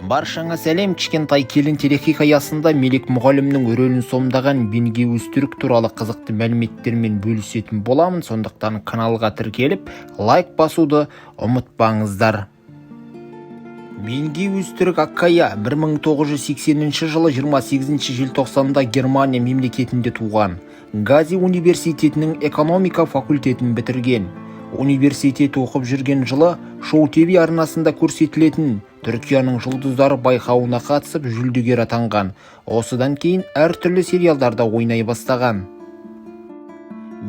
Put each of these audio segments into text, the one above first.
Баршаңа сәлем! «Кішкентай келін» телехикаясында Мелек мұғалімнің рөлін сомдаған Бенги Өзтүрік туралы қызықты мәліметтермен бөлісетін боламын. Сондықтан каналға тіркеліп, лайк басуды ұмытпаңыздар. Бенги Өзтүрік Аккая 1980 жылы 28 желтоқсанда Германия мемлекетінде туған. Гази университетінің экономика факультетін бітірген. Университет оқып жүрген жылы Шоу ТВ арнасында көрсетілетін «Түркияның жұлдыздары» байқауына қатысып, жүлдегер атанған. Осыдан кейін әртүрлі сериалдарда ойнай бастаған.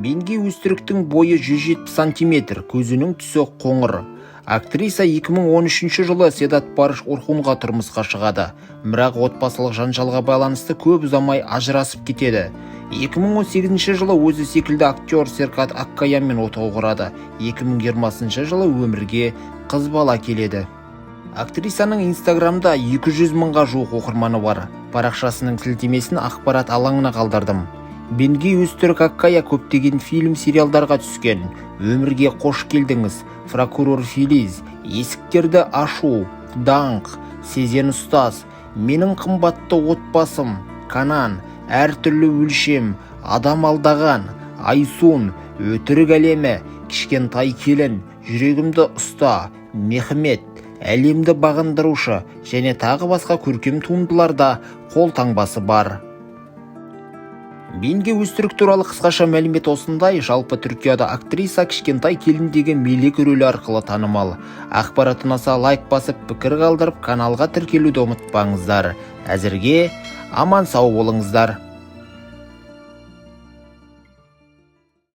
Бенги Өзтүріктің бойы 170 сантиметр, көзінің түсі қоңыр. Актриса 2013 жылы Седат Барыш Орхунға тұрмысқа шығады, бірақ отбасылық жанжалға байланысты көп ұзамай ажырасып кетеді. 2018 жылы өзі секілді актер Серкат Аккаямен отау құрады. 2020 жылы өмірге қыз бала келеді. Актрисаның Инстаграмда 200 мыңға жуық оқырманы бар. Парақшасының сілтемесін ақпарат алаңына қалдырдым. Бенги Өзтүрік Аккая көптеген фильм, сериалдарға түскен: «Өмірге қош келдіңіз», «Прокурор Филиз», «Есіктерді ашу», «Даңқ», «Сезен ұстаз», «Менің қымбатты отбасым», «Канан», «Әртүрлі өлшем», «Адам алдаған», «Айсун», «Өтірік әлемі», «Кішкентай келін», «Жүрегімді ұста», «Мехмет», «Әлемді бағындырушы» және тағы басқа көркем туындыларда қолтаңбасы бар. Бенги Өзтүрік туралы қысқаша мәлімет осындай. Жалпы, Түркияда актриса «Кішкентай келіндегі» Мелек рөлі арқылы танымал. Ақпарат ұнаса, лайк басып, пікір қалдырып, каналға тіркелуді ұмытпаңыздар. Әзірге аман сау болыңыздар.